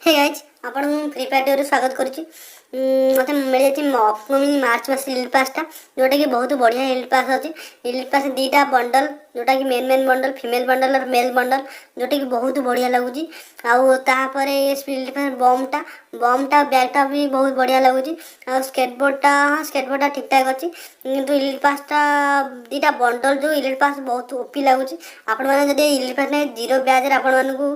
ହେ guys, ଆପଣଙ୍କୁ ମୁଁ free fire ଡେରୁ ସ୍ୱାଗତ କରୁଛି। ମୋତେ ମିଳିଯାଇଛି ଅପକମିଂ ମାର୍ଚ୍ଚ ମାସ ଇଲିଟ୍ ପାସ୍ଟା, ଯେଉଁଟାକି ବହୁତ ବଢ଼ିଆ ଇଲିଟ୍ ପାସ୍ ଅଛି। ଇଲିଟ୍ ପାସ୍ ଦୁଇଟା ବଣ୍ଡଲ୍, ଯେଉଁଟାକି main main bundle, female bundle ଆଉ ମେଲ୍ ବଣ୍ଡଲ୍, ଯେଉଁଟାକି ବହୁତ ବଢ଼ିଆ ଲାଗୁଛି। ଆଉ ତାପରେ ଇଲିଟ୍ ପାସ୍ ବମ୍ଟା, ବ୍ୟାଗ୍ଟା ବି ବହୁତ ବଢ଼ିଆ ଲାଗୁଛି। ଆଉ ସ୍କେଟବୋର୍ଡ଼ଟା, ହଁ, ସ୍କେଟବୋର୍ଡ଼ଟା ଠିକ୍ଠାକ୍ ଅଛି। କିନ୍ତୁ ଇଲିଟ୍ ପାସ୍ଟା ଦୁଇଟା ବଣ୍ଡଲ୍, ଯେଉଁ ଇଲିଟ୍ ପାସ୍ ବହୁତ ଓପି ଲାଗୁଛି। ଆପଣମାନେ ଯଦି ଇଲିଟ୍ ପାସ୍ ନେବେ, ଜିରୋ ବ୍ୟାଜ୍ରେ ଆପଣମାନଙ୍କୁ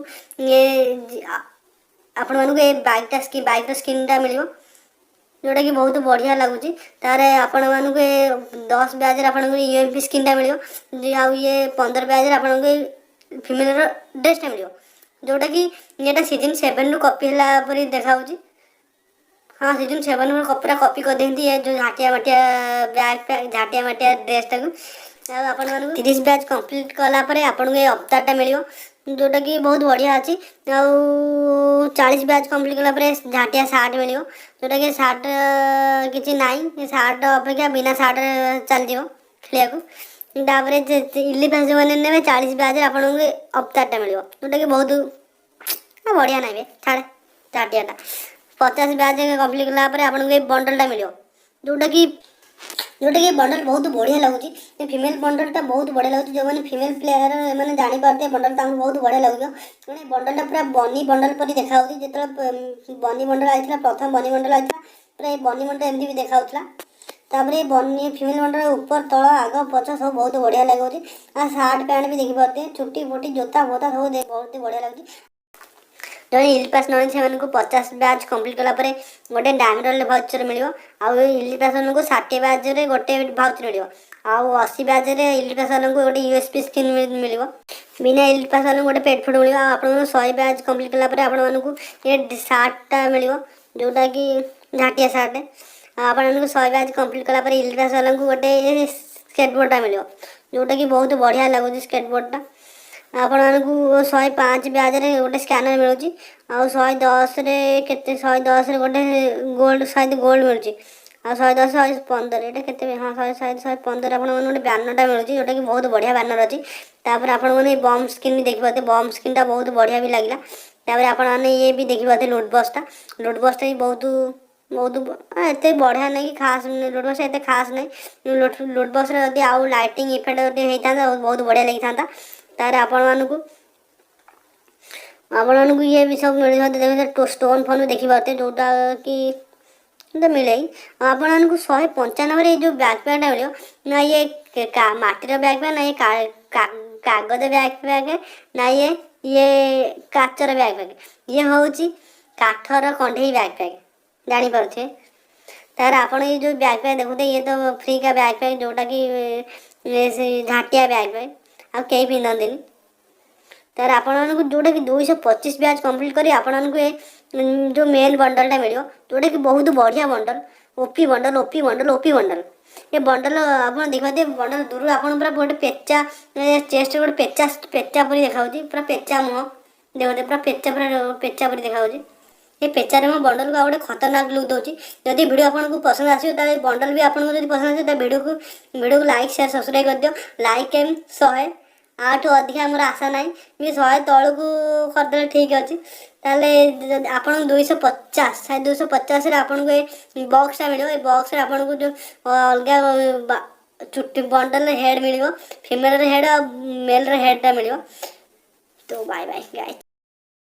ଏ ବାଇକ୍ର ସ୍କିନ୍ଟା ମିଳିବ, ଯେଉଁଟାକି ବହୁତ ବଢ଼ିଆ ଲାଗୁଛି। ତାପରେ ଆପଣମାନଙ୍କୁ ଏ 10 ବ୍ୟାଜ୍ରେ ଆପଣଙ୍କୁ ୟୁଏମ୍ପି ସ୍କିନ୍ଟା ମିଳିବ ଆଉ ଇଏ 15 ବ୍ୟାଜ୍ରେ ଆପଣଙ୍କୁ ଏ ଫିମେଲ୍ର ଡ୍ରେସ୍ଟା ମିଳିବ, ଯେଉଁଟାକି ଏଇଟା ସିଜନ୍ 7ରୁ କପି ହେଲା ପରି ଦେଖାହେଉଛି। ହଁ, ସିଜନ୍ 7ରୁ ପୁରା କପି କରିଦେଇଛନ୍ତି ଏ ଯେଉଁ ଝାଟିଆ ମାଟିଆ ବ୍ୟାଗ୍ ଫ୍ୟାଗ୍, ଝାଟିଆ ମାଟିଆ ଡ୍ରେସ୍ଟାକୁ। ଆଉ ଆପଣମାନଙ୍କୁ 30 ବ୍ୟାଜ୍ କମ୍ପ୍ଲିଟ୍ କଲା ପରେ ଆପଣଙ୍କୁ ଏ ଅବତାରଟା ମିଳିବ, ଯେଉଁଟାକି ବହୁତ ବଢ଼ିଆ ଅଛି। ଆଉ 40 ବ୍ୟାଜ୍ କମ୍ପ୍ଲିଟ୍ କଲା ପରେ ଝାଟିଆ ସାର୍ଟ ମିଳିବ, ଯେଉଁଟାକି ସାର୍ଟ କିଛି ନାହିଁ। ଏ ସାର୍ଟ ଅପେକ୍ଷା ବିନା ସାର୍ଟରେ ଚାଲିଯିବ ଖେଳିବାକୁ। ତାପରେ ଇଲିଟ୍ ପାସ୍ ଯେଉଁମାନେ ନେବେ, 40 ବ୍ୟାଜ୍ରେ ଆପଣଙ୍କୁ ଅବତାରଟା ମିଳିବ, ଯେଉଁଟାକି ବହୁତ ବଢ଼ିଆ ନାହିଁ ବେ, ଛାଡ଼େ ଝାଟିଆଟା। 50 ବ୍ୟାଜ୍ କମ୍ପ୍ଲିଟ୍ କଲା ପରେ ଆପଣଙ୍କୁ ଏଇ ବଣ୍ଡଲଟା ମିଳିବ, ଯେଉଁଟାକି ବଣ୍ଡଲ ବହୁତ ବଢ଼ିଆ ଲାଗୁଛି। ଏ ଫିମେଲ୍ ବଣ୍ଡଲଟା ବହୁତ ବଢ଼ିଆ ଲାଗୁଛି। ଯେଉଁମାନେ ଫିମେଲ୍ ପ୍ଲେୟାର, ଏମାନେ ଜାଣିପାରୁଥିବେ, ବଣ୍ଡଲ ତାଙ୍କୁ ବହୁତ ବଢ଼ିଆ ଲାଗୁଥିବ, କାରଣ ଏ ବଣ୍ଡଲଟା ପୁରା ବନି ବଣ୍ଡଲ ପରି ଦେଖାଯାଉଛି। ଯେତେବେଳେ ବନି ବଣ୍ଡଲ ଆଇଥିଲା, ପ୍ରଥମ ବନି ବଣ୍ଡଲ ଆଇଥିଲା, ପୁରା ଏ ବନି ବଣ୍ଡଲ ଏମିତି ବି ଦେଖାଯାଉଥିଲା। ତାପରେ ଏ ବନି ଫିମେଲ୍ ବଣ୍ଡଲ ଉପର, ତଳ, ଆଗ, ପଛ ସବୁ ବହୁତ ବଢ଼ିଆ ଲାଗୁଛି। ଆଉ ସାର୍ଟ ପ୍ୟାଣ୍ଟ ବି ଦେଖିପାରୁଥିବେ, ଚୁଟି ଫୁଟି, ଜୋତା ଫୋତା ସବୁ ବହୁତ ବଢ଼ିଆ ଲାଗୁଛି। ଜଣେ ଇଲିଟ୍ ପାସ୍ ନେବେ, ସେମାନଙ୍କୁ 50 ବ୍ୟାଜ୍ କମ୍ପ୍ଲିଟ୍ କଲା ପରେ ଗୋଟେ ଡାଇମଣ୍ଡ ଭାଉଚର୍ ମିଳିବ। ଆଉ ଇଲିଟ୍ ପାସ୍ ମାନଙ୍କୁ 60 ବ୍ୟାଜ୍ରେ ଗୋଟେ ଭାଉଚର୍ ମିଳିବ। ଆଉ 80 ବ୍ୟାଜ୍ରେ ଇଲିଟ୍ ପାସ୍ ମାନଙ୍କୁ ଗୋଟେ ୟୁଏସ୍ପି ସ୍କିନ୍ ମିଳିବ। ବିନା ଇଲିଟ୍ ପାସ୍ ମାନଙ୍କୁ ଗୋଟେ ପେଟ୍ ଫୁଡ଼୍ ମିଳିବ। ଆଉ ଆପଣଙ୍କୁ 100 ବ୍ୟାଜ୍ କମ୍ପ୍ଲିଟ୍ କଲା ପରେ ଆପଣମାନଙ୍କୁ ଏ ସାର୍ଟଟା ମିଳିବ, ଯେଉଁଟାକି ଝାଟିଆ ସାର୍ଟ। ଆଉ ଆପଣମାନଙ୍କୁ 100 ବ୍ୟାଜ୍ କମ୍ପ୍ଲିଟ୍ କଲା ପରେ ଇଲିଟ୍ ପାସ୍ ବାଲାଙ୍କୁ ଗୋଟେ ସ୍କେଟବୋର୍ଡ଼ଟା ମିଳିବ, ଯେଉଁଟାକି ବହୁତ ବଢ଼ିଆ ଲାଗୁଛି ସ୍କେଟବୋର୍ଡ଼ଟା। ଆପଣମାନଙ୍କୁ 105 ବ୍ୟାଜ୍ରେ ଗୋଟେ ସ୍କାନର୍ ମିଳୁଛି। ଆଉ 110ରେ କେତେ? 110ରେ ଗୋଟେ ଗୋଲ୍ଡ, ସାୟଦ ଗୋଲ୍ଡ ମିଳୁଛି। ଆଉ 110, 115, ଏଇଟା କେତେ? ହଁ, ଶହେ ଶହେ 115 ଆପଣମାନଙ୍କୁ ଗୋଟେ ବ୍ୟାନର୍ଟା ମିଳୁଛି, ଯେଉଁଟାକି ବହୁତ ବଢ଼ିଆ ବ୍ୟାନର୍ ଅଛି। ତାପରେ ଆପଣମାନେ ଏଇ ବମ୍ ସ୍କିନ୍ ବି ଦେଖିପାରୁଥିବେ। ବମ୍ ସ୍କିନ୍ଟା ବହୁତ ବଢ଼ିଆ ବି ଲାଗିଲା। ତାପରେ ଆପଣମାନେ ଇଏ ବି ଦେଖିପାରୁଥିବେ, ଲୁଟ୍ ବକ୍ସଟା। ଲୁଟ୍ ବକ୍ସଟା ବି ବହୁତ ବହୁତ ଏତେ ବଢ଼ିଆ ନାହିଁ କି ଖାସ୍। ଲୁଟ୍ ବକ୍ସ ଏତେ ଖାସ୍ ନାହିଁ। ଲୁଟ୍ ବକ୍ସରେ ଯଦି ଆଉ ଲାଇଟିଂ ଇଫେକ୍ଟ ଯଦି ହେଇଥାନ୍ତା, ବହୁତ ବଢ଼ିଆ ଲାଗିଥାନ୍ତା। ତାପରେ ଆପଣମାନଙ୍କୁ ଇଏ ବି ସବୁ ମିଳିବ। ଦେଖନ୍ତୁ, ଷ୍ଟୋନ୍ ଫୋନ୍ ବି ଦେଖିପାରୁଥିବେ, ଯେଉଁଟା କି ତ ମିଳେ। ଆଉ ଆପଣମାନଙ୍କୁ 195ରେ ଏଇ ଯେଉଁ ବ୍ୟାଗ୍ ପ୍ୟାକ୍ଟା ମିଳିବ, ନା ଇଏ ମାଟିର ବ୍ୟାଗ୍ ପ୍ୟାକ୍, ନା ଇଏ କାଗଜ ବ୍ୟାଗ୍ ପ୍ୟାକ୍, ନା ଇଏ କାଚର ବ୍ୟାଗ୍ ପ୍ୟାକ୍, ଇଏ ହେଉଛି କାଠର କଣ୍ଢେଇ ବ୍ୟାଗ୍ ପ୍ୟାକ୍, ଜାଣିପାରୁଥିବେ। ତାପରେ ଆପଣ ଏଇ ଯେଉଁ ବ୍ୟାଗ୍ ପ୍ୟାକ୍ ଦେଖୁଥିବେ, ଇଏ ତ ଫ୍ରିକା ବ୍ୟାଗ୍ ପ୍ୟାକ୍, ଯେଉଁଟାକି ସେ ଝାଟିଆ ବ୍ୟାଗ୍ ପ୍ୟାକ୍, ଆଉ କେହି ପିନ୍ଧନ୍ତିନି। ତାପରେ ଆପଣମାନଙ୍କୁ ଯେଉଁଟାକି 225 ବ୍ୟାଜ୍ କମ୍ପ୍ଲିଟ୍ କରି ଆପଣମାନଙ୍କୁ ଏ ଯେଉଁ ମେନ୍ ବଣ୍ଡଲଟା ମିଳିବ, ଯେଉଁଟାକି ବହୁତ ବଢ଼ିଆ bundle, OP bundle, OP bundle, OP bundle. ଏ ବଣ୍ଡଲ ଆପଣ ଦେଖିପାରୁଥିବେ, ବଣ୍ଡଲ ଦୂରରୁ ଆପଣ ପୁରା ଗୋଟେ ପେଚା ଚେଷ୍ଟ, ଗୋଟେ ପେଚା ପେଚା ପରି ଦେଖାଯାଉଛି। ପୁରା ପେଚା ମୁହଁ ଦେଖନ୍ତୁ, ପୁରା ପେଚା, ପୁରା ପେଚା ପରି ଦେଖାଯାଉଛି। ଏ ପେଚାରେ ମୋ ବଣ୍ଡଲକୁ ଆଉ ଗୋଟେ ଖତରନାକ ଲୁକ୍ ଦେଉଛି। ଯଦି ଭିଡ଼ିଓ ଆପଣଙ୍କୁ ପସନ୍ଦ ଆସିବ, ତାହେଲେ ବଣ୍ଡଲ ବି ଆପଣଙ୍କୁ ଯଦି ପସନ୍ଦ ଆସିବ, ତାହେଲେ ଭିଡ଼ିଓକୁ ଲାଇକ୍, ସେୟାର, ସବସ୍କ୍ରାଇବ୍ କରିଦିଅ। ଲାଇକ୍ ଏମ୍ 100, ଆଠୁ ଅଧିକା ଆମର ଆଶା ନାହିଁ ବି। 100 ତଳକୁ କରିଦେଲେ ଠିକ୍ ଅଛି। ତାହେଲେ ଯଦି ଆପଣଙ୍କୁ 250, ଶହେ 250ରେ ଆପଣଙ୍କୁ ଏ ବକ୍ସଟା ମିଳିବ। ଏ ବକ୍ସରେ ଆପଣଙ୍କୁ ଯେଉଁ ଅଲଗା ଚୁଟି ବଣ୍ଡଲରେ ହେଡ଼୍ ମିଳିବ, ଫିମେଲର ହେଡ଼୍ ଆଉ ମେଲ୍ର ହେଡ଼୍ଟା ମିଳିବ। ତ ବାଏ ବାଏ ଗାଇଜ୍।